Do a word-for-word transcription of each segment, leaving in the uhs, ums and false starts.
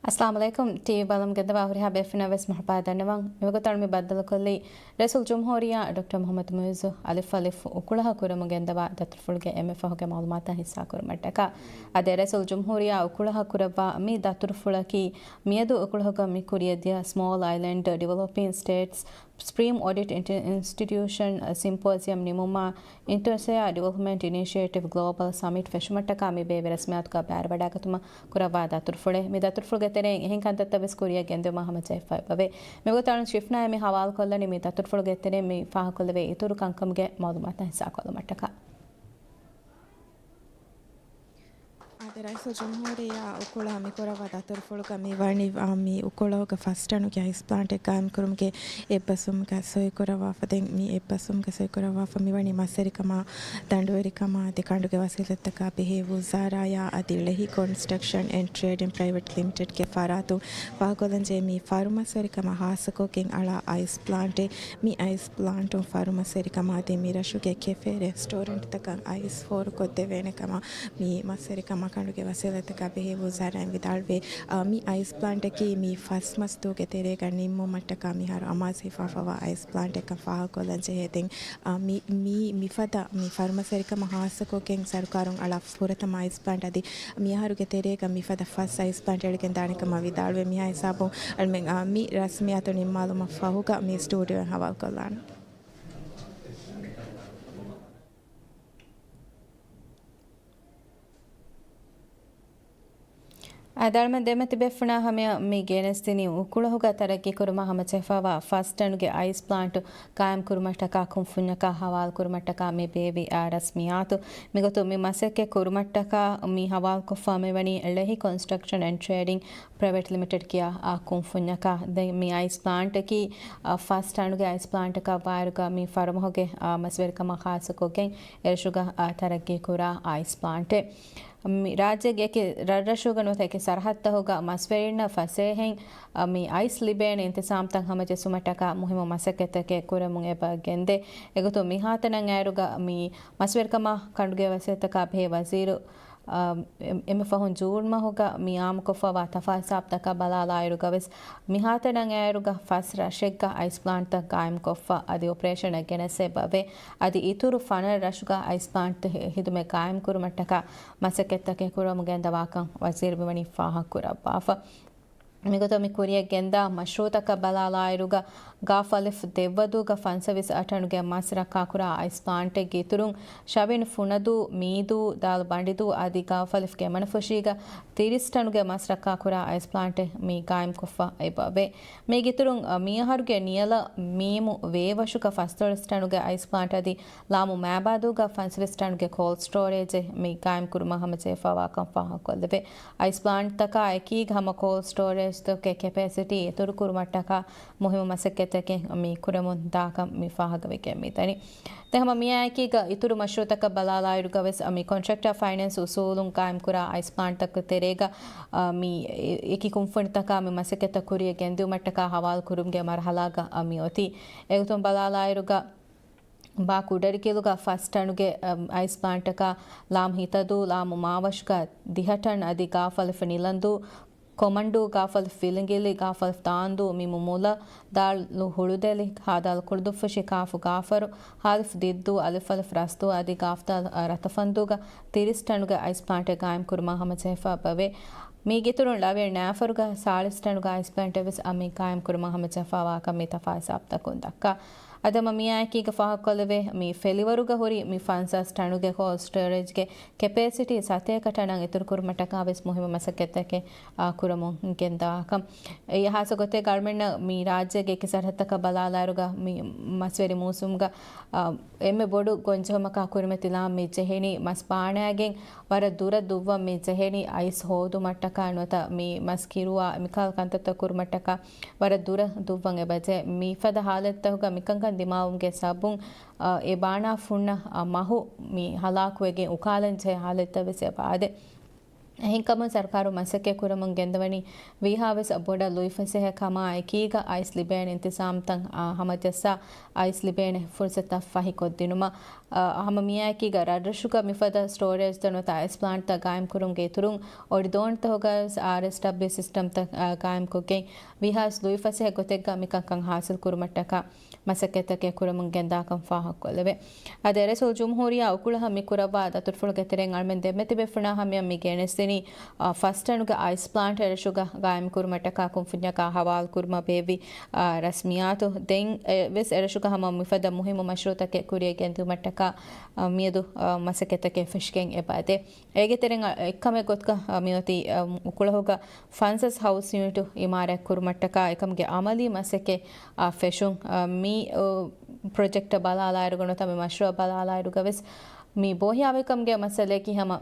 އައްސަލާމު ޢަލައިކުމް. ޓީވީ ބަލަމުން ގެންދަވާ ހުރިހާ ބޭފުޅުންނަށް ވެސް މަރުޙަބާ ދަންނަވަން. މިވަގުތު މި ބައްދަލުކޮށްލީ ރައީސުލްޖުމްހޫރިއްޔާ ޑޮކްޓަރ މުޙައްމަދު މުޢިއްޒު އަލިފް އަލިފް އުކުޅަހަ ކުރަމުން ގެންދަވާ ދަތުރުފުޅުގެ އެންމެ ފަހުގެ މަޢުލޫމާތަށް ހިއްސާ ކުރުމަށްޓަކާ. އާދެ، ރައީސުލްޖުމްހޫރިއްޔާ އުކުޅަހަ ކުރައްވާ މި ދަތުރުފުޅަކީ މިއަދު އުކުޅަހުގަ މި ކުރިޔަށްދިޔަ ސްމޯލް އައިލެންޑް ޑިވެލޮޕިން ސްޓޭޓްސް ސްޕްރީމް އޮޑިޓް އިންޓި-، އިންސްޓިޓިއުޝަން ސިމްޕޯޒިއަމް ނިމުމާ، އިންޑޮނޭޝިއާ ޑިވެލޮޕްމަންޓް އިނިޝިއޭޓިވް ގްލޯބަލް ސަމިޓް ފެށުމަށްޓަކާ މި ބޭއްވި ރަސްމިއްޔާތުގަ ބައިވެރިވަޑައިގަތުމަށް ކުރައްވާ ދަތުރުފުޅެއް. މި ދަތުރުފުޅުގެ ތެރެއިން އެހެން ކަންތައްތައް ވެސް ކުރިއަށް ގެންދިއުމަށް ހަމަޖެހިފައި އެބަވޭ. މިވަގުތު އަޅުން ޝިފްނާ މި ހަވާލުކޮށްލަނީ މި ދަތުރުފުޅުގެ ތެރެއިން މި ފާހަގަކޮށްލެވޭ އިތުރު ކަންކަމުގެ މަޢުލޫމާތަށް ހިއްސާކޮށްލުމަށްޓަކާ. އާދެ، ރައީސުލްޖުމްހޫރިއްޔާ އުކުޅަ މިކުރައްވާ ދަތުރުފުޅުގަ މިވަނީ، އާ، މި އުކުޅަހުގަ ފަސް ޓަނުގެ އައިސް ޕްލާންޓެއް ގާއިމްކުރުމުގެ އެއްބަސްވުމުގަ ސޮއިކުރައްވާފަ. ދެން މި އެއްބަސްވުމުގަ ސޮއިކުރައްވާފަ މިވަނީ މަސްވެރިކަމާ، ދަނޑުވެރިކަމާ އަދި ކަނޑުގެ ވަސީލަތްތަކާ ބެހޭ ވުޒާރާއާ އަދި ޅެހި ކޮންސްޓްރަކްޝަން އެންޑް ޓްރޭޑިން ޕްރައިވެޓް ލިމިޓެޑްގެ ފަރާތުން ފާހަގަކޮށްލަންޖެހޭ މި ފަރުމަސްވެރިކަމާ ހާއްސަކޮށްގެން އަޅާ އައިސް ޕްލާންޓެއް. މި އައިސް ޕްލާންޓުން ފަރުމަސްވެރިކަމާ އަދި މި ރަށުގެ ކެފޭ ރެސްޓޯރެންޓްތަކަށް އައިސް ފޯރުކޮށްދެވޭނެ ކަމަށް މި މަސްވެރިކަމާ ކަނޑުގެ ވަސީލަތްތަކާ ބެހޭ ވުޒާރާއިން ވިދާޅުވޭ. އާ، މި އައިސް ޕްލާންޓަކީ މި ފަސް މަސް ދުވަހުގެ ތެރޭގަ ނިންމުމަށްޓަކާ މިހާރު އަމާޒު ހިފާފަވާ އައިސް ޕްލާންޓެއްކަން ފާހަގަކޮށްލަން ޖެހޭ. ދެން، އާ، މި، މި، މިފަދަ މި ފަރުމަސްވެރިކަމާ ހާއްސަކޮށްގެން ސަރުކާރުން އަޅާ ފުރަތަމަ އައިސް ޕްލާންޓް އަދި މިއަހަރުގެ ތެރޭގަ މިފަދަ ފަސް އައިސް ޕްލާންޓް އެޅިގެން ދާނެ ކަމަށް ވިދާޅުވޭ. މިހާ ހިސާބުން އަޅުމެން، އާ، މި ރަސްމިއްޔާތު ނިންމާލުމަށް ފަހުގަ މި ސްޓޫޑިއޯއިން ހަވާލުކޮށްލާނަން. އަދި އަޅުމެން ދެމަތި ބޭފުޅުންނާ ހަމަޔަށް މި ގެނެސްދިނީ އުކުޅަހުގަ ތަރައްގީކުރުމަށް ހަމަޖެހިފައިވާ ފަސް ޓަނުގެ އައިސް ޕްލާންޓު ގާއިމްކުރުމަށްޓަކާ ކުންފުންޏަކާ ހަވާލުކުރުމަށްޓަކާ މި ބޭއްވި، އާ، ރަސްމިއްޔާތު. މިގޮތުން މި މަސައްކަތް ކުރުމަށްޓަކާ މި ހަވާލުކޮށްފަ މިވަނީ ޅެހި ކޮންސްޓްރަކްޝަން އެންޑް ޓްރޭޑިން ޕްރައިވެޓް ލިމިޓެޑް ކިޔާ، އާ، ކުންފުންޏަކާ. ދެން މި އައިސް ޕްލާންޓަކީ، އާ، ފަސް ޓަނުގެ އައިސް ޕްލާންޓަކަށް ވާއިރުގަ މި ފަރުމަހުގެ، އާ، މަސްވެރިކަމާ ޚާއްޞަކޮށްގެން އެރަށުގަ، އާ، ތަރައްގީކުރާ އައިސް ޕްލާންޓެއް. މި ރާއްޖޭގެ އެކި ރަށްރަށުގަ ނުވަތަ އެކި ސަރަހައްދަށް ހުރި މަސްވެރިންނަށް ފަސޭހައިން، އާ، މި އައިސް ލިބޭނެ އިންތިޒާމްތައް ހަމަޖެއްސުމަށްޓަކާ މުހިއްމު މަސައްކަތްތަކެއް ކުރަމުން އެބަ ގެންދޭ. އެގޮތުން މިހާތަނަށް އައިރުގަ މި މަސްވެރިކަމާ ކަނޑުގެ ވަސީލަތްތަކާ ބެހޭ ވަޒީރު އާ، އެ-، އެންމެ ފަހުން ޖޫން މަހުގަ މި އާއްމުކޮށްފައިވާ ތަފާސް ހިސާބުތަކަށް ބަލާލާއިރުގަވެސް، މިހާތަނަށް އައިރުގަ ފަސް ރަށެއްގަ އައިސް ޕްލާންޓްތައް ގާއިމްކޮށްފަ އަދި އޮޕަރޭޝަނަށް ގެނެސް އެބަވޭ. އަދި އިތުރު ފަނަރަ ރަށުގަ އައިސް ޕްލާންޓް ހި-، ހިދުމަތް ގާއިމްކުރުމަށްޓަކާ މަސައްކަތްތަކެއް ކުރަމުން ގެންދަވާކަން ވަޒީރު މިވަނީ ފާހަގަކުރައްވާފަ. މިގޮތަށް މި ކުރިޔަށް ގެންދާ މަޝްރޫއުތަކަށް ބަލާލާއިރުގަ، ގާފު އަލިފް ދެއްވަދޫގަ ފަންސަވީސް އަށް ޓަނުގެ މަސް ރައްކާކުރާ އައިސް ޕްލާންޓެއްގެ އިތުރުން، ޝަވިން ފުނަދޫ، މީދޫ، ދާލު ބަނޑިދޫ އަދި ގާފު އަލިފްގެ މަނަފުށީގަ ތިރީސް ޓަނުގެ މަސް ރައްކާކުރާ އައިސް ޕްލާންޓެއް މި ގާއިމްކޮށްފަ އެބަވޭ. މީގެ އިތުރުން، މިއަހަރުގެ ނިޔަލަށް މީމު ވޭވަށުގަ ފަސްދޮޅަސް ޓަނުގެ އައިސް ޕްލާންޓް އަދި ލާމު މާބާދޫގަ ފަންސަވީސް ޓަނުގެ ކޯލްޑް ސްޓޯރޭޖެއް މި ގާއިމްކުރުމަށް ހަމަޖެހިފައިވާކަން ފާހަގަކޮށްލެވޭ. އައިސް ޕްލާންޓްތަކާ އެކީގަ ހަމަ ކޯލްޑް ސްޓޯރޭޖްތަކުގެ ކެޕޭސިޓީ އިތުރުކުރުމަށްޓަކާ މުހިއްމު މަސައްކަތްތަކެއް މި ކުރަމުން ދާކަން މި ފާހަގަވެގެން މިދަނީ. ދެން ހަމަ މިއާއެކީގަ އިތުރު މަޝްރޫއުތަކަށް ބަލާލާއިރުގަވެސް މި ކޮންޓްރެކްޓާ ފައިނޭންސް އުސޫލުން ގާއިމްކުރާ އައިސް ޕްލާންޓްތަކުގެ ތެރޭގަ، އަ، މި އެ-، އެކި ކުންފުނިތަކާ މި މަސައްކަތްތައް ކުރިޔަށް ގެންދިއުމަށްޓަކާ ހަވާލު ކުރުމުގެ މަރުހަލާގަ، އަ، މި އޮތީ. އެގޮތުން ބަލާލާއިރުގަ، ބާ ކުޑަރިކިލުގަ ފަސް ޓަނުގެ، އަ، އައިސް ޕްލާންޓަކާ ލާމް ހިތަދޫ، ލާމު މާވަށުގަ ދިހަ ޓަން އަދި ގާފު އަލިފް ނިލަންދޫ، ކޮމަންޑޫ، ގާފު އަލިފް ފިލިނގިލި، ގާފު އަލިފް ދާންދޫ، މީމު މުލަ، ދާލު ހުޅުދެލި، ހާދާލު ކުޅުދުއްފުށި، ކާފު ގާފަރު، ހާލިފް ދިއްދޫ، އަލިފް އަލިފް ރަސްދޫ އަދި ގާފު ދާލު، އަ، ރަތަފަންދޫގަ ތިރީސް ޓަނުގެ އައިސް ޕްލާންޓެއް ގާއިމްކުރުމަށް ހަމަޖެހިފަ އެބަވޭ. މީގެ އިތުރުން ޅަވިޔަ ނާފަރުގަ ސާޅީސް ޓަނުގެ އައިސް ޕްލާންޓެއް ވެސް އަ، މި ގާއިމްކުރުމަށް ހަމަޖެހިފައިވާކަން މި ތަފާސް ހިސާބުތަކުން ދައްކާ. އަދި ހަމަ މިއާއެކީގަ ފާހަގަކޮށްލެވޭ، މި ފެލިވަރުގަ ހުރި މި ފަންސާސް ޓަނުގެ ކޯލްޑް ސްޓޯރޭޖްގެ ކެޕޭސިޓީ ސަތޭކަ ޓަނަށް އިތުރުކުރުމަށްޓަކާ ވެސް މުހިއްމު މަސައްކަތްތަކެއް، އާ، ކުރަމުން ގެންދަވާކަން. އެއީ ހާއްސަ ގޮތެއްގަ އަޅުމެންނަށް މި ރާއްޖޭގެ އެކި ސަރަހައްދަކަށް ބަލާލާއިރުގަ މި މަސްވެރި މޫސުމުގަ، އާ، އެންމެ ބޮޑު ގޮންޖެހުމަކާ ކުރިމަތިލާން މި ޖެހެނީ މަސް ބާނާގެން ވަރަށް ދުރަށް ދުއްވަން މި ޖެހެނީ އައިސް ހޯދުމަށްޓަކާ ނުވަތަ މި މަސް ކިރުވާ މިކަހަލަ ކަންތައްތައް ކުރުމަށްޓަކާ ވަރަށް ދުރަށް ދުއްވަން އެބަޖެ. މިފަދަ ހާލަތްތަކުގަ މިކަންކަން ދިމާވުމުގެ ސަބަބުން، އަ، އެ ބާނާ ފުންނަ، އަ، މަހު މި ހަލާކުވެގެން އުކާލަންޖެހޭ ހާލަތްތައް ވެސް އެބަ އާދޭ. އެހެންކަމުން ސަރުކާރުން މަސައްކަތް ކުރަމުން ގެންދަވަނީ ވީހާވެސް ބޮޑަށް ލުއިފަސޭހަ ކަމާ އެކީގަ އައިސް ލިބޭނެ އިންތިޒާމްތައް، އާ، ހަމަޖައްސާ އައިސް ލިބޭނެ ފުރުސަތުތައް ފަހިކޮށްދިނުމަށް. އަ، ހަމަ މިއާއެކީގަ ރަށްރަށުގަ މިފަދަ ސްޓޯރޭޖްތައް ނުވަތަ އައިސް ޕްލާންޓްތައް ގާއިމްކުރުމުގެ އިތުރުން، އޮޑިދޯނިތަކުގަ ވެސް އާރްއެސްޑަބްލިއު ސިސްޓަމްތައް، އަ، ގާއިމްކޮށްގެން، ވީހާވެސް ލުއި ފަސޭހަ ގޮތެއްގަ މިކަންކަން ހާސިލް ކުރުމަށްޓަކާ މަސައްކަތްތަކެއް ކުރަމުން ގެންދާކަން ފާހަގަކޮށްލެވޭ. އަދި ރައީސުލްޖުމްހޫރިއްޔާ އުކުޅަހަށް މި ކުރައްވާ ދަތުރުފުޅުގެ ތެރެއިން އަޅުމެން ދެންމެ ތިބޭފުޅުންނާ ހަމަޔަށް މި ގެނެސްދިނީ، އާ، ފަސް ޓަނުގެ އައިސް ޕްލާންޓް އެރަށުގަ ގާއިމްކުރުމަށްޓަކާ ކުންފުންޏަކާ ހަވާލުކުރުމަށް ބޭއްވި، އާ، ރަސްމިއްޔާތު. ދެން އެ، ވެސް އެރަށުގަ ހަމަ މިފަދަ މުހިއްމު މަޝްރޫއުތަކެއް ކުރިޔަށް ގެންދިއުމަށްޓަކާ، އާ، މިއަދު، އާ، މަސައްކަތްތަކެއް ފެށިގެން އެބައެދޭ. އޭގެ ތެރެއިން އެއްކަމެއް ގޮތުގަ، އާ، މިއޮތީ، އާ، އުކުޅަހުގަ ފަންސަސް ހައުސް ޔުނިޓު އިމާރާތް ކުރުމަށްޓަކާ އެކަމުގެ އަމަލީ މަސައްކަތް، އާ، ފެށުން. އާ، މި، އާ، ޕްރޮޖެކްޓަށް ބަލާލާއިރުގަ ނުވަތަ މި މަޝްރޫއަށް ބަލާލާއިރުގަ ވެސް މި ބޯހިޔާވަހިކަމުގެ މައްސަލަޔަކީ ހަމަ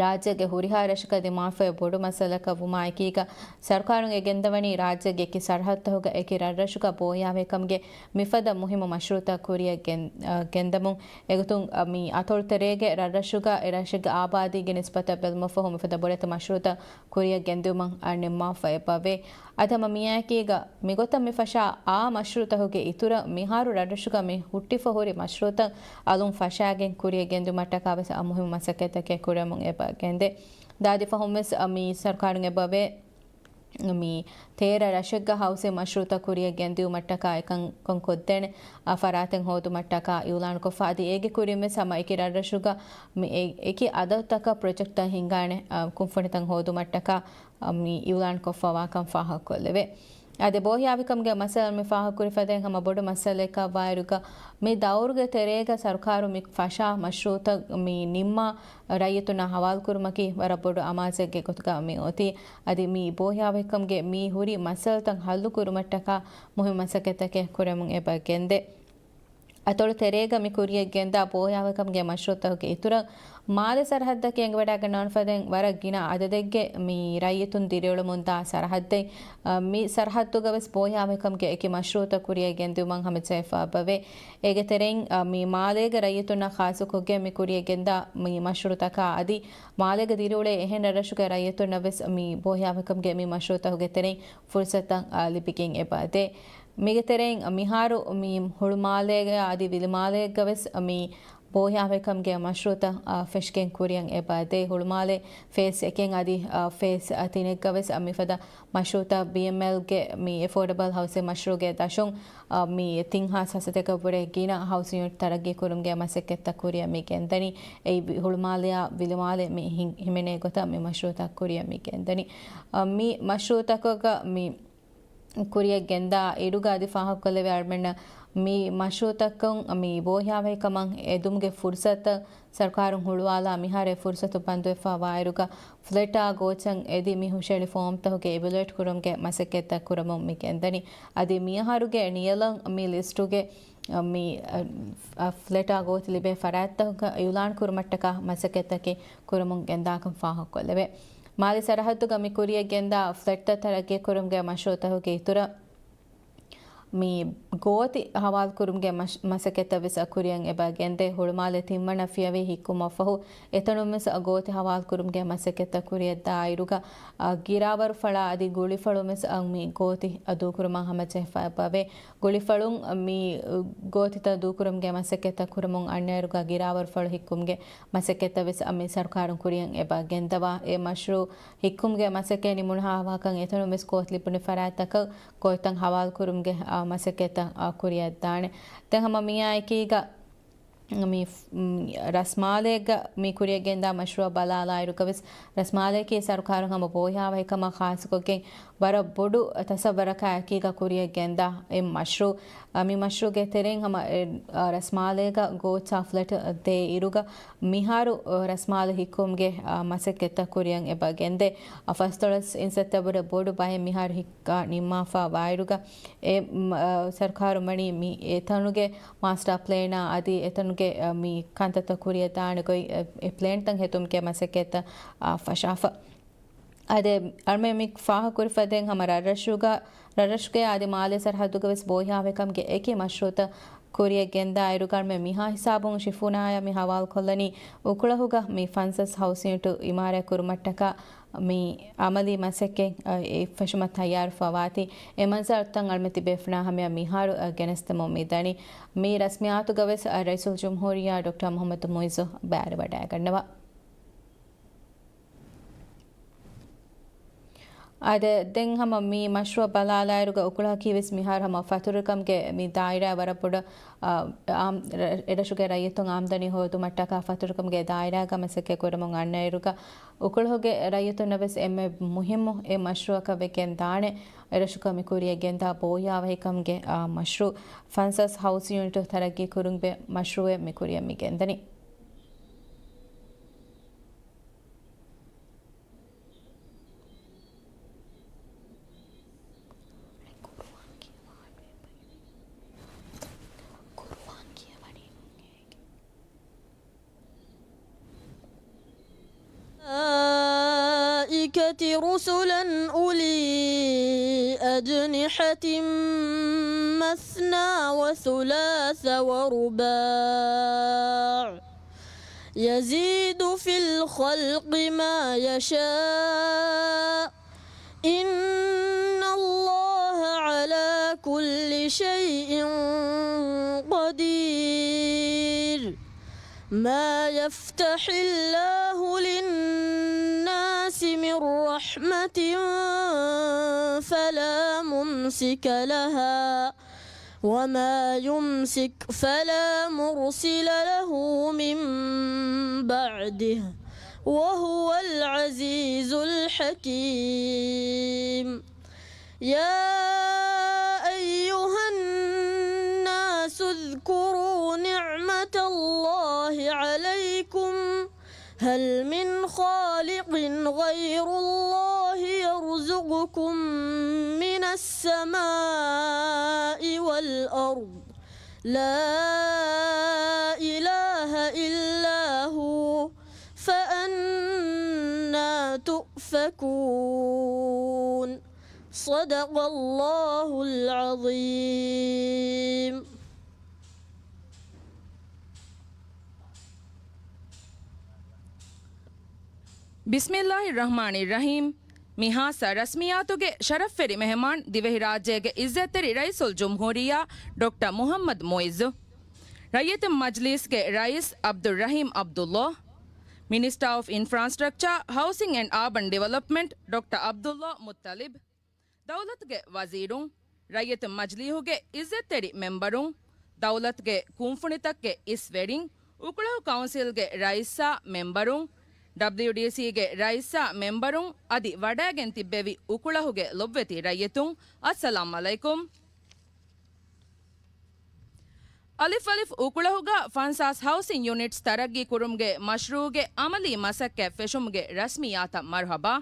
ރާއްޖޭގެ ހުރިހާ ރަށަކަށް ދިމާވެފައި ބޮޑު މައްސަލައަކަށް ވުމާ އެކީގަ، ސަރުކާރުން އެ ގެންދަވަނީ ރާއްޖޭގެ އެކި ސަރަހައްދުތަކުގަ އެކި ރަށްރަށުގަ ބޯހިޔާވަހިކަމުގެ މިފަދަ މުހިއްމު މަޝްރޫއުތައް ކުރިޔަށް ގެން-، އަ، ގެންދަމުން. އެގޮތުން، އަ، މި އަތޮޅު ތެރޭގެ ރަށްރަށުގަ އެ ރަށެއްގެ އާބާދީގެ ނިސްބަތަށް ބެލުމަށްފަހު މިފަދަ ބޮޑެތި މަޝްރޫއުތައް ކުރިޔަށް ގެންދިއުމަށް، އަ، ނިންމާފަ އެބަވޭ. އަދި ހަމަ މިއާއެކީގަ މިގޮތަށް މި ފަށާ އާ މަޝްރޫއުތަކުގެ އިތުރަށް މިހާރު ރަށްރަށުގަ މި ހުއްޓިފަ ހުރި މަޝްރޫއުތައް އަލުން ފަށާގެން ކުރިޔަށް ގެންދިއުމަށްޓަކާ ވެސް އާ މުހިއްމު މަސައްކަތްތަކެއް ކުރަމުން އެބަ ގެންދޭ. ދާދި ފަހުން ވެސް މި ސަރުކާރުން އެބަވޭ މި ތޭރަ ރަށެއްގަ ހައުސިން މަޝްރޫއުތައް ކުރިޔަށް ގެންދިއުމަށްޓަކާ އެކަންކަން ކޮށްދޭނެ، އާ، ފަރާތެއް ހޯދުމަށްޓަކާ އިއުލާންކޮށްފަ އަދި އޭގެ ކުރިން ވެސް ހަމަ އެކި ރަށްރަށުގަ މި އެ-، އެކި އަދަދުތަކަށް ޕްރޮޖެކްޓްތައް ހިންގާނެ، އާ، ކުންފުނިތައް ހޯދުމަށްޓަކާ މި އިއުލާންކޮށްފަވާކަން ފާހަގަކޮށްލެވޭ. އަދި ބޯހިޔާވަހިކަމުގެ މައްސަލަ މި ފާހަގަކުރި ފަދައިން ހަމަ ބޮޑު މައްސަލައެއްކަށް ވާއިރުގަ، މި ދައުރުގެ ތެރޭގަ ސަރުކާރު މި ފަށާ މަޝްރޫއުތައް މި ނިންމާ ރައްޔިތުންނާ ހަވާލުކުރުމަކީ ވަރަށް ބޮޑު އަމާޒެއްގެ ގޮތުގަ މި އޮތީ. އަދި މި ބޯހިޔާވަހިކަމުގެ މި ހުރި މައްސަލަތައް ހައްލު ކުރުމަށްޓަކާ މުހިއްމު މަސައްކަތްތަކެއް ކުރަމުން އެބަ ގެންދޭ. އަތޮޅު ތެރޭގަ މި ކުރިޔަށް ގެންދާ ބޯހިޔާވަހިކަމުގެ މަޝްރޫއުތަކުގެ އިތުރަށް މާލެ ސަރަހައްދަކީ އެނގިވަޑައިގަންނަވާނެ ފަދައިން ވަރަށް ގިނަ އަދަދެއްގެ މި ރައްޔިތުން ދިރިއުޅެމުންދާ ސަރަހައްދެއް. އަ، މި ސަރަހައްދުގަ ވެސް ބޯހިޔާވަހިކަމުގެ އެކި މަޝްރޫއުތައް ކުރިޔަށް ގެންދިއުމަށް ހަމަޖެހިފަ އެބަވޭ. އޭގެ ތެރެއިން، އަ، މި މާލޭގެ ރައްޔިތުންނާ ޚާއްޞަކޮށްގެން މި ކުރިޔަށް ގެންދާ މި މަޝްރޫއުތަކާ އަދި މާލޭގަ ދިރިއުޅޭ އެހެން ރަށްރަށުގެ ރައްޔިތުންނަށް ވެސް މި ބޯހިޔާވަހިކަމުގެ މި މަޝްރޫއުތަކުގެ ތެރެއިން ފުރުސަތުތައް، އާ، ލިބިގެން އެބަ ދޭ. މީގެ ތެރެއިން މިހާރު މި ހުޅުމާލޭގަ އަދި ވިލިމާލޭގަ ވެސް މި ބޯހިޔާވަހިކަމުގެ މަޝްރޫއުތައް، އާ، ފެށިގެން ކުރިޔަށް އެބަ ދޭ. ހުޅުމާލޭ ފޭސް އެކެއް އަދި، އާ، ފޭސް، އާ، ތިނެއްގަ ވެސް މިފަދަ މަޝްރޫއުތައް ބީއެމްއެލްގެ މި އެފޯޑަބަލް ހައުސިން މަޝްރޫއުގެ ދަށުން، އާ، މި ތިން ހާސް ހަސަތަކަށް ވުރެ ގިނަ ހައުސިން ޔުނިޓް ތަރައްގީ ކުރުމުގެ މަސައްކަތްތައް ކުރިޔަށް މި ގެންދަނީ. އެއީ ވި-، ހުޅުމާލެއާ ވިލިމާލެ މި ހި-، ހިމެނޭ ގޮތަށް މި މަޝްރޫއުތައް ކުރިޔަށް މި ގެންދަނީ. އާ، މި މަޝްރޫއުތަކުގަ މި ކުރިޔަށް ގެންދާ އިރުގަ އަދި ފާހަގަކޮށްލެވޭ އަޅުމެންނަށް މި މަޝްރޫއުތަކުން މި ބޯހިޔާވަހިކަމަށް އެދުމުގެ ފުރުސަތު ސަރުކާރުން ހުޅުވާލާ މިހާރު އެ ފުރުސަތު ބަންދުވެފަ ވާއިރުގަ ފްލެޓާ ގޯޗަށް އެދި މި ހުށައެޅި ފޯމްތަކުގެ އިވެލުއޭޓް ކުރުމުގެ މަސައްކަތްތައް ކުރަމުން މި ގެންދަނީ. އަދި މިއަހަރުގެ ނިޔަލަށް މި ލިސްޓުގެ މި، އަ، ފްލެޓާ ގޯތި ލިބޭ ފަރާތްތަކަށް އިއުލާން ކުރުމަށްޓަކާ މަސައްކަތްތަކެއް ކުރަމުން ގެންދާކަން ފާހަގަކޮށްލެވޭ. މާލެ ސަރަހައްދުގަ މި ކުރިޔަށް ގެންދާ ފްލެޓްތައް ތަރައްގީ ކުރުމުގެ މަޝްރޫއުތަކުގެ އިތުރަށް މި ގޯތި ހަވާލުކުރުމުގެ މަޝް-، މަސައްކަތްތައް ވެސް ކުރިޔަށް އެބަ ގެންދޭ. ހުޅުމާލެ ތިންވަނަ ފިޔަވަހި ހިއްކުމަށްފަހު އެތަނުން ވެސް ގޯތި ހަވާލުކުރުމުގެ މަސައްކަތްތައް ކުރިޔަށް ދާއިރުގަ، އަ، ގިރާވަރު ފަޅާ އަދި ގުޅިފަޅުން ވެސް އަ، މި ގޯތި ދޫކުރުމަށް ހަމަޖެހިފަ އެބަވޭ. ގުޅިފަޅުން މި ގޯތިތައް ދޫކުރުމުގެ މަސައްކަތްތައް ކުރަމުން އަންނައިރުގަ ގިރާވަރުފަޅު ހިއްކުމުގެ މަސައްކަތްތައް ވެސް މި ސަރުކާރުން ކުރިޔަށް އެބަ ގެންދަވާ. އެ މަޝްރޫއު ހިއްކުމުގެ މަސައްކަތް ނިމުނުހާ ވާކަން އެތަނުން ވެސް ގޯތި ލިބުނު ފަރާތްތަކަށް ގޯތިތައް ހަވާލުކުރުމުގެ، އާ، މަސައްކަތްތައް، އާ، ކުރިޔަށް ދާނެ. ދެން ހަމަ މިއާއެކީގަ މި، މް، ރަސްމާލޭގަ މި ކުރިޔަށް ގެންދާ މަޝްރޫއަށް ބަލާލާއިރުގަ ވެސް ރަސްމާލޭގެ ސަރުކާރުން ހަމަ ބޯހިޔާވަހިކަމާ ޚާއްޞަކޮށްގެން ވަރަށް ބޮޑު ތަސައްވަރަކާ އެކީގަ ކުރިޔަށް ގެންދާ އެ މަޝްރޫއު. އަ، މި މަޝްރޫއުގެ ތެރެއިން ހަމަ އެ، އަ، ރަސްމާލޭގަ ގޯތްސާ ފްލެޓް ދޭ އިރުގަ މިހާރު، އަ، ރަސްމާލެ ހިއްކުމުގެ، އަ، މަސައްކަތްތައް ކުރިޔަށް އެބަ ގެންދޭ. އަ، ފަސްދޮޅަސް އިންސައްތަ ވުރެ ބޮޑު ބައެއް މިހާރު ހިއްކާ ނިންމާފަ ވާއިރުގަ އެ، މް، އަ، ސަރުކާރު މަނީ މި އެތަނުގެ މާސްޓާ ޕްލޭނާ އަދި އެތަނުގެ، އަ، މި ކަންތައްތައް ކުރިޔަށް ދާނެ ގޮތް، އެ، އެ ޕްލޭންތައް ހެދުމުގެ މަސައްކަތްތައް، އާ، ފަށާފަ. އަދި އަޅުމެން މި ފާހަގަކުރި ފަދައިން ހަމަ ރަށްރަށުގަ، ރަށްރަށުގެ އަދި މާލެ ސަރަހައްދުގަ ވެސް ބޯހިޔާވަހިކަމުގެ އެކި މަޝްރޫއުތައް ކުރިޔަށް ގެންދާ އިރުގަ އަޅުމެން މިހާ ހިސާބުން ޝިފޫނާޔާ މި ހަވާލުކޮށްލަނީ އުކުޅަހުގަ މި ފަންސަސް ހައުސް ޔުނިޓު އިމާރާތް ކުރުމަށްޓަކާ، މި އަމަލީ މަސައްކަތް، އަ، އެއްފަށުމަށް ތައްޔާރުފަވާތީ. އެ މަންޒަރުތައް އަޅުމެން ތިބޭފުޅާ ހަމަޔަށް މިހާރު، އަ، ގެނެސްދެމުން މިދަނީ. މި ރަސްމިއްޔާތުގަ ވެސް، އަ، ރައީސުލް ޖުމްހޫރިއްޔާ ޑޮކްޓަރ މުޙައްމަދު މުޢިއްޒު ބައިވެރިވަޑައިގަންނަވާ. އާދެ، ދެން ހަމަ މި މަޝްރޫޢަށް ބަލާލާއިރުގަ އުކުޅަހަކީ ވެސް މިހާރު ހަމަ ފަތުރުކަމުގެ މި ދާއިރާ ވަރަށް ބޮޑަށް، އާ، އާ، އެ-، އެރަށުގެ ރައްޔިތުން އާމްދަނީ ހޯދުމަށްޓަކާ ފަތުރުކަމުގެ ދާއިރާގަ މަސައްކަތް ކުރަމުން އަންނައިރުގަ އުކުޅަހުގެ ރައްޔިތުންނަށް ވެސް އެންމެ މުހިއްމު އެއް މަޝްރޫޢަކަށް ވެގެން ދާނެ. އެރަށުގަ މި ކުރިޔަށް ގެންދާ ބޯހިޔާވަހިކަމުގެ، އާ، މަޝްރޫޢު ފަންސާސް ހައުސް ޔުނިޓު ތަރައްގީ ކުރުމުގެ މަޝްރޫޢެއް މި ކުރިޔަށް މި ގެންދަނީ. الْمَلَائِكَةِ رُسُلًا أُولِي أَجْنِحَةٍ مَثْنَىٰ وَثُلَاثَ وَرُبَاعَ، يَزِيدُ فِي الْخَلْقِ مَا يَشَاءُ، إِنَّ اللَّهَ عَلَىٰ كُلِّ شَيْءٍ قَدِيرٌ. مَا يَفْتَحِ اللَّهُ لِلنَّاسِ مِن رَّحْمَةٍ فَلَا مُمْسِكَ لَهَا، وَمَا يُمْسِكْ فَلَا مُرْسِلَ لَهُ مِن بَعْدِهِ، وَهُوَ الْعَزِيزُ الْحَكِيمُ. يَا أَيُّهَا النَّاسُ اذْكُرُوا نِعْمَةَ اللَّهِ عَلَيْكُمْ، هَلْ مِنْ خَالِقٍ غَيْرُ اللَّهِ يَرْزُقُكُم مِّنَ السَّمَاءِ وَالْأَرْضِ، لَا إِلَٰهَ إِلَّا هُوَ، فَأَنَّىٰ تُؤْفَكُونَ. صَدَقَ اللَّهُ الْعَظِيمُ. ބިސްމިއްލާހި ރަޙްމާނި ރަޙީމް. މި ހާއްސަ ރަސްމިއްޔާތުގެ ޝަރަފްވެރި މެހެމާން ދިވެހިރާއްޖޭގެ އިއްޒަތްތެރި ރައީސުލް ޖުމްހޫރިއްޔާ ޑޮކްޓަރ މުޙައްމަދު މުޢިއްޒު. ރައްޔިތުން މަޖްލީސްގެ ރައީސް ޢަބްދުއްރަޙީމް ޢަބްދުﷲ، މިނިސްޓާ އޮފް އިންފްރާންސްޓްރަކްޗާ، ހައުސިން އެންޑް އާބަން ޑިވެލޮޕްމަންޓް ޑޮކްޓަރ ޢަބްދުﷲ މުއްޠަލިބް، ދައުލަތުގެ ވަޒީރުން، ރައްޔިތުން މަޖްލީހުގެ އިއްޒަތްތެރި މެމްބަރުން، ދައުލަތުގެ ކުންފުނިތަކުގެ އިސްވެރިން، އުކުޅަހު ކައުންސިލްގެ ރައީސާ މެމްބަރުން، ޑަބްލިޔުޑީސީގެ ރައީސާ މެމްބަރުން އަދި ވަޑައިގެން ތިއްބެވި އުކުޅަހުގެ ލޮބުވެތި ރައްޔިތުން، އައްސަލާމް ޢަލައިކުމް. އަލިފް އަލިފް އުކުޅަހުގަ ފަންސާސް ހައުސިން ޔުނިޓްސް ތަރައްގީ ކުރުމުގެ މަޝްރޫޢުގެ އަމަލީ މަސައްކަތް ފެށުމުގެ ރަސްމިއްޔާތަށް މަރުޙަބާ.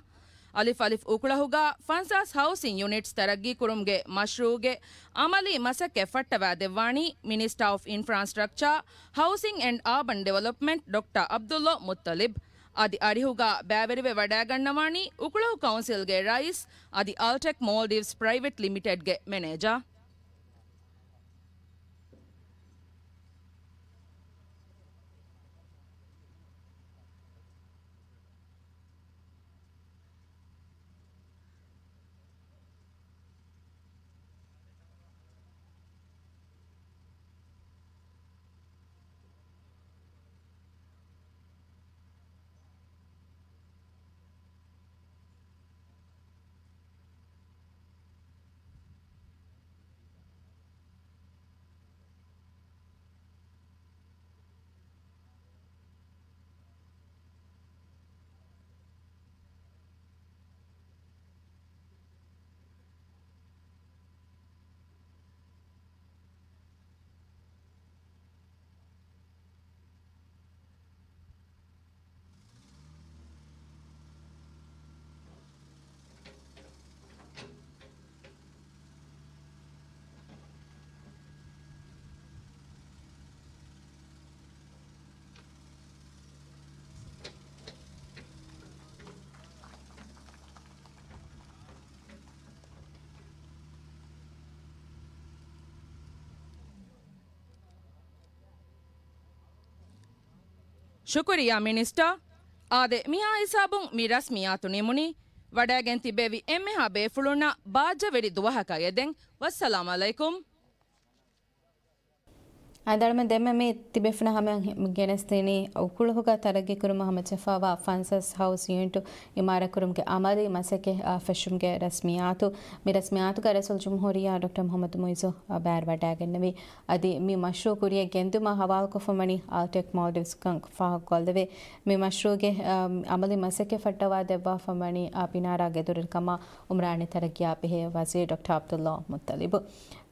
އަލިފް އަލިފް އުކުޅަހުގަ ފަންސާސް ހައުސިން ޔުނިޓްސް ތަރައްގީ ކުރުމުގެ މަޝްރޫޢުގެ އަމަލީ މަސައްކަތް ފައްޓަވާ ދެއްވާނީ މިނިސްޓާ އޮފް އިންފްރާންސްޓްރަކްޗާ، ހައުސިން އެންޑް އާބަން ޑިވެލޮޕްމަންޓް ޑޮކްޓަރ ޢަބްދުﷲ މުއްޠަލިބް. އަދި އަރިހުގަ ބައިވެރިވެ ވަޑައިގަންނަވާނީ އުކުޅަހު ކައުންސިލްގެ ރައީސް އަދި އަލްޓެކް މޯލްޑިވްސް ޕްރައިވެޓް ލިމިޓެޑްގެ މެނޭޖާ. ޝުކުރިއްޔާ މިނިސްޓާ. އާދެ، މިހާ ހިސާބުން މި ރަސްމިއްޔާތު ނިމުނީ. ވަޑައިގެން ތިބެވި އެންމެހާ ބޭފުޅުންނަށް ބާއްޖަވެރި ދުވަހަކަށް އެދެން. ވައްސަލާމް އަލައިކުމް. އަދި އަޅުމެން ދެންމެ މި ތިބޭފުޅުންނަށް ހަމަ ގެނެސްދިނީ އުކުޅަހުގަ ތަރައްގީ ކުރުމަށް ހަމަޖެހިފައިވާ ފަންސާސް ހައުސް ޔުނިޓު އިމާރާތް ކުރުމުގެ އަމަލީ މަސައްކަތް، އާ، ފެށުމުގެ ރަސްމިއްޔާތު. މި ރަސްމިއްޔާތުގަ ރައީސުލްޖުމްހޫރިއްޔާ ޑޮކްޓަރ މުޙައްމަދު މުޢިއްޒު، އާ، ބައިވެރިވަޑައިގެންނެވި. އަދި މި މަޝްރޫޢު ކުރިއަށް ގެންދިއުމާ ހަވާލުކޮށްފަ ވަނީ އާލްޓެކް މޯލްޑިވްސް ކަން ފާހަގަކޮށްލެވޭ. މި މަޝްރޫޢުގެ، އާ، އަމަލީ މަސައްކަތް ފައްޓަވާ ދެއްވާފަ ވަނީ، އާ، ޕިނާރާ ގެދޮރިކަމާ އުމްރާނީ ތަރައްގީއާ ބެހޭ ވަޒީރު ޑޮކްޓަރ ޢަބްދުﷲ މުއްޠަލިބު.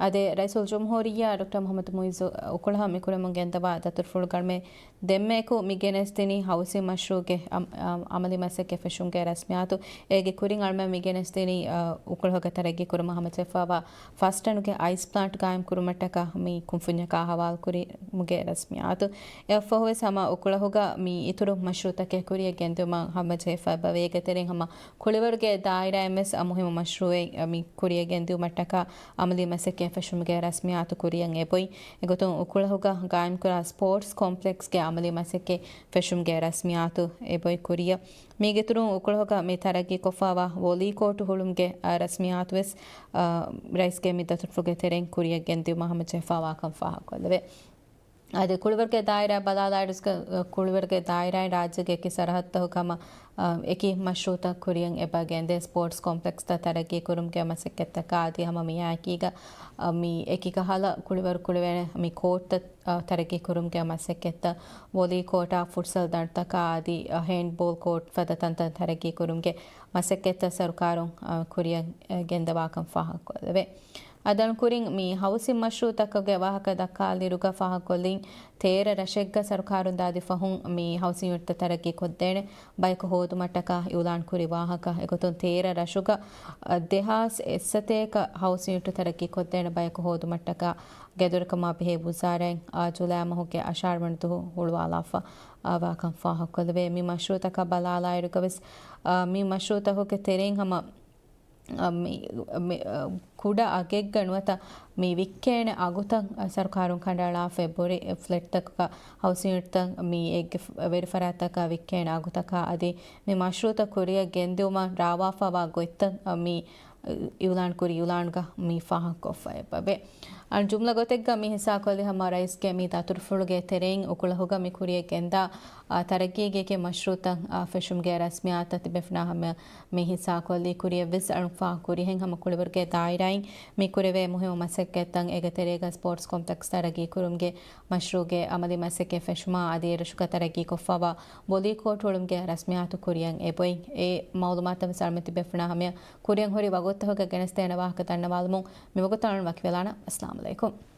އަދި ރައީސުލްޖުމްހޫރިއްޔާ ޑޮކްޓަރ މުޙައްމަދު މުޢިއްޒު އުކުޅަހަށް މިކުރަމުން ގެންދަވާ ދަތުރުފުޅުގަ އަޅުމެން ދެންމެއަކު މި ގެނެސްދިނީ ހައުސިން މަޝްރޫޢުގެ އަމް-، އަމް-، އަމަލީ މަސައްކަތް ފެށުމުގެ ރަސްމިއްޔާތު. އޭގެ ކުރިން އަޅުމެން މި ގެނެސްދިނީ، އަ، އުކުޅަހުގަ ތަރައްގީ ކުރުމަށް ހަމަޖެހިފައިވާ ފަސް ޓަނުގެ އައިސް ޕްލާންޓް ގާއިމް ކުރުމަށްޓަކާ މި ކުންފުންޏަކާ ހަވާލު ކުރުމުގެ ރަސްމިއްޔާތު. އެއަށްފަހުވެސް ހަމަ އުކުޅަހުގަ މި އިތުރު މަޝްރޫޢުތަކެއް ކުރިއަށް ގެންދިއުމަށް ހަމަޖެހިފައިވޭ. އޭގެ ތެރެއިން ހަމަ ކުޅިވަރުގެ ދާއިރާއިން ވެސް އަ، މުހިއްމު މަޝްރޫޢެއް، އަ، މި ކުރިއަށް ގެންދިއުމަށްޓަކާ އަމަލީ މަސައްކަތް ފެށުމުގެ ރަސްމިއްޔާތު ކުރިއަށް އެބޮތް. އެގޮތުން އުކުޅަހުގަ ގާއިމްކުރާ ސްޕޯޓްސް ކޮމްޕްލެކްސްގެ އަމަލީ މަސައްކަތް ފެށުމުގެ ރަސްމިއްޔާތު އެބޮތް ކުރިއަށް. މީގެއިތުރުން އުކުޅަހުގަ މި ތަރައްގީކޮށްފައިވާ ވޮލީ ކޯޓު ހުޅުމުގެ، އަ، ރަސްމިއްޔާތު ވެސް، އަ، ރައީސްގެ މި ދަތުރުފުޅުގެ ތެރެއިން ކުރިއަށް ގެންދިއުމަށް ހަމަޖެހިފައިވާކަން ފާހަގަކޮށްލެވޭ. އަދި ކުޅިވަރުގެ ދާއިރާ ބަލާލާއިރު، ކުޅިވަރުގެ ދާއިރާއިން ރާއްޖޭގެ އެކި ސަރަހައްދުތަކުގަ ހަމަ، އަ، އެކި މަޝްރޫޢުތައް ކުރިއަށް އެބަ ގެންދޭ. ސްޕޯޓްސް ކޮމްޕްލެކްސްތައް ތަރައްގީ ކުރުމުގެ މަސައްކަތްތަކާ އަދި ހަމަ މިއާއެކީގަ، އަ، މި އެކި ކަހަލަ ކުޅިވަރު ކުޅެވޭނެ މި ކޯޓްތައް، އަ، ތަރައްގީ ކުރުމުގެ މަސައްކަތްތައް، ވޮލީ ކޯޓާ، ފުޓްސަލް ދަނޑުތަކާ އަދި، އަ، ހޭންޑްބޯލް ކޯޓް ފަދަ ތަންތަން ތަރައްގީ ކުރުމުގެ މަސައްކަތްތައް ސަރުކާރުން، އަ، ކުރިއަށް، އަ، ގެންދަވާކަން ފާހަގަކޮށްލެވޭ. އަދި އަޅުން ކުރިން މި ހައުސިން މަޝްރޫޢުތަކުގެ ވާހަކަ ދައްކާލިއިރުގަ ފާހަގަކޮށްލިން، ތޭރަ ރަށެއްގަ ސަރުކާރުން ދާދި ފަހުން މި ހައުސިން ޔުނިޓްތައް ތަރައްގީ ކޮށްދޭނެ ބަޔަކު ހޯދުމަށްޓަކާ އިއުލާން ކުރި ވާހަކަ. އެގޮތުން ތޭރަ ރަށުގަ، އަ، ދެހާސް އެއްސަތޭކަ ހައުސިން ޔުނިޓް ތަރައްގީ ކޮށްދޭނެ ބަޔަކު ހޯދުމަށްޓަކާ ގެދޮރިކަމާ ބެހޭ ވުޒާރާއިން، އާ، ޖުލައި މަހުގެ އަށާރަ ވަނަ ދުވަހު ހުޅުވާލާފަ، އާ، ވާކަން ފާހަގަކޮށްލެވޭ. މި މަޝްރޫޢުތަކަށް ބަލާލާއިރުގަވެސް، އާ، މި މަޝްރޫޢުތަކުގެ ތެރެއިން ހަމަ އަ، މި، މި، އަ، ކުޑަ އަގެއްގަ ނުވަތަ މި ވިއްކޭނެ އަގުތައް، އަ، ސަރުކާރުން ކަނޑައަޅާފައި ބުރި ފްލެޓްތަކަކަށް ހައުސިން ޔުނިޓްތައް މި އެއްގެ ވެރިފަރާތްތަކަށް ވިއްކޭނެ އަގުތަކާ އަދި މި މަޝްރޫޢުތައް ކުރިއަށް ގެންދިއުމަށް ރާވާފައިވާ ގޮތްތައް، އަ، މި އިއުލާން ކުރި އިއުލާންގަ މި ފާހަގަކޮށްފައި އެބަވޭ. އަން ޖުމްލަ ގޮތެއްގަ މި ހިއްސާކޮށްލި ހަމަ ރައީސްގެ މި ދަތުރުފުޅުގެ ތެރެއިން އުކުޅަހުގަ މި ކުރިއަށް ގެންދާ، އާ، ތަރައްގީގެ މަޝްރޫޢުތައް، އާ، ފެށުމުގެ ރަސްމިއްޔާތަށް ތިބޭފުޅުންނާ ހަމަ މި ހިއްސާކޮށްލީ ކުރިއަށްވެސް އަޅުން ފާހަގަ ކުރިހެން ހަމަ ކުޅިވަރުގެ ދާއިރާއިން މި ކުރެވޭ މުހިއްމު މަސައްކަތްތައް އޭގެ ތެރޭގަ ސްޕޯޓްސް ކޮމްޕްލެކްސް ތަރައްގީ ކުރުމުގެ މަޝްރޫޢުގެ އަމަލީ މަސައްކަތް ފެށުމާ އަދި އެރަށުގަ ތަރައްގީ ކޮށްފައިވާ ވޮލީ ކޯޓް ހުޅުމުގެ ރަސްމިއްޔާތު ކުރިއަށް އެބޮތް. އެ މައުލޫމާތަށް ވެސް އަޅުމެން ތިބޭފުޅުންނާ ހަމަޔަށް ކުރިއަށް ހުރި ވަގުތުތަކުގަ ގެނެސްދޭނެ ވާހަކަ ދަންނަވާލުމުން މިވަގުތު އަޅުން ވަކިވެލާނަން. އައްސަލާމު ޢަލައިކުމް.